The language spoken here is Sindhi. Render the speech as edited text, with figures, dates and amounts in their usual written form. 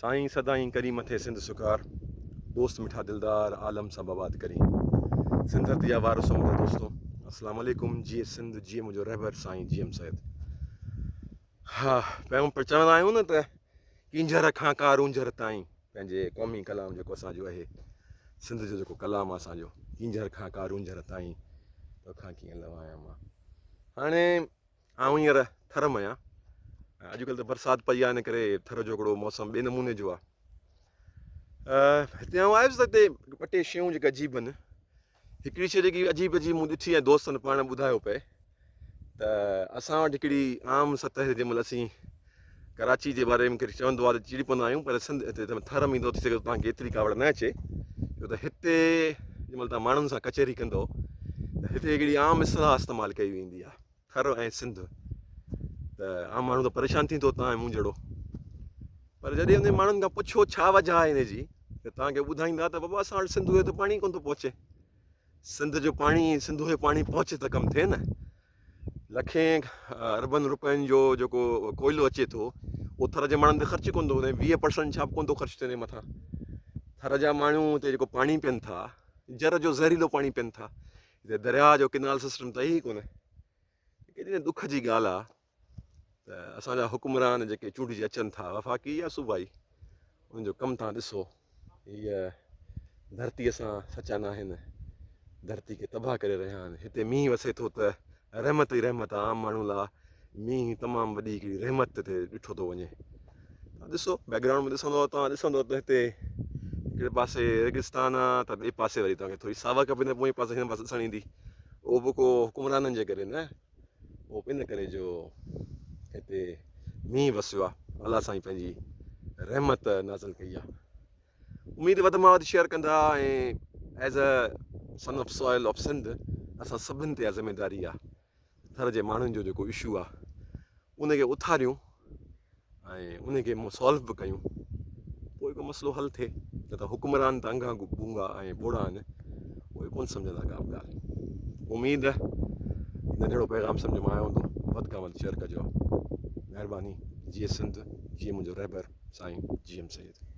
سائين سدائين ڪرين مٿي سنڌ سڪار دوست مٺا دلدار عالم سڀ آباد ڪرين سنڌ ڌرتي جا وارثو منهنجا دوستو السلام عليڪم جيئي سنڌ جيئي منهنجو رهبر سائين جي ايم سيد ها پهريون پر چوندا آهيون نه ته ڪينجهر کان ڪارونجهر تائين پنهنجي قومي ڪلام جيڪو اسان جو آهي سنڌ جو جيڪو ڪلام آهي اسان جو ڪينجهر کان ڪارونجهر تائين توکان ڪيئن لوايان مان هاڻي آئون هينئر ٿر ۾ آهيان ۽ اڄڪلهه ته برسات پئي آهي ان ڪري ٿر جو هڪڙو موسم ٻئي نموني جو آهي. هتي آئون آيس ته هتي ٻه ٽي شيون جيڪي عجيب آهن. هڪڙي شيء جيڪي عجيب عجيب مون ڏٺي ۽ دوستن پاڻ ٻڌايو پئي ته اسان وٽ هڪڙي عام سطح تي جنهن مهل اسين ڪراچي جي باري ۾ ڪير چوندو آهي ته چڙي پوندا آهيون پر سنڌ هتي ٿر ۾ ايندو ٿي سگهي ٿو توهان کي ايتري ڪاوڙ نه اچي ڇو ته هتي جنهن مهل توهان ماڻهن سان ڪچهري ڪندو ته هتي هڪڙي عام اصطلاح استعمال ڪئي ويندي آهي ٿر ۽ سنڌ ته عام ماڻهو ته پريشان ٿيندو توهان ۽ مون جهڙو پر جڏهن انهن ماڻهن کان پڇو ڇا وجه آهي هن جي ته توهان کي ٻڌائيندا ته بابا اسان وٽ سنڌوء جو پاڻي ڪونه ٿو پهچي سنڌ جو پاڻي سنڌوء جو پاڻي پهچي ته ڪم ٿئي نه لکين اربن روپين جو جيڪو ڪوئلو اچي ٿو اهو ٿر جي ماڻهن تي خرچ ڪونه ٿو ٿئي 20 پرسنٽ ڇا به ڪونه ٿو خرچ ٿئي مٿان ٿر جا ماڻهو هتي جيڪو پاڻي پين ٿا جر جو زهريلو پاڻي پين ٿا هتي درياهه جو ڪينال سسٽم ته ئي ڪونهي. ڪيڏي نه ڏک جي ڳالهه آ ته اسان جا حڪمران جيڪي چونڊجي اچن ٿا وفاقي يا صوبائي انهن جو ڪم تان ڏسو هيء ڌرتيء سان سچا ناهن ڌرتي کي تباهه ڪري رهيا آهن هتي مينهن وسي ٿو ته رحمت ئي رحمت آ عام ماڻهو لا مينهن تمام وڏي هڪڙي رحمت تي ڏٺو ٿو وڃي ڏسو بيڪ گرائونڊ ۾ ڏسندو توهان ڏسندو ته هتي هڪڙي پاسي ريگستان آ ته ٻئي پاسي وري توهان کي ٿوري ساوڪ به نه پوئين پاسي هن پاسي ڏسڻ ايندي اهو به ڪو حڪمرانن جي ڪري نه اهو به ان ڪري جو هتي مينهن وسيو آ الله سائين پنهنجي رحمت نازل ڪئي آ اميد وڌ مان وڌ شيئر ڪندا ۽ as a son of soil of Sindh اسان سڀن تي اها ذميداري آ ٿر جي ماڻهن جو جيڪو اشو آ ان کي اٿاريون ۽ ان کي سالو به ڪيون پوء ڪو مسئلو حل ٿئي نه ته حڪمران ته انگا گونگا ۽ ٻوڙا آهن اهي ڪون سمجهندا ڪا به ڳالهه اميد ننڍڙو پيغام سمجهه ۾ آيو هوندو وڌ کان وڌ شيئر ڪجو مهرباني جيئي سنڌ جيئي منهنجو رهبر سائين جي ايم سيد.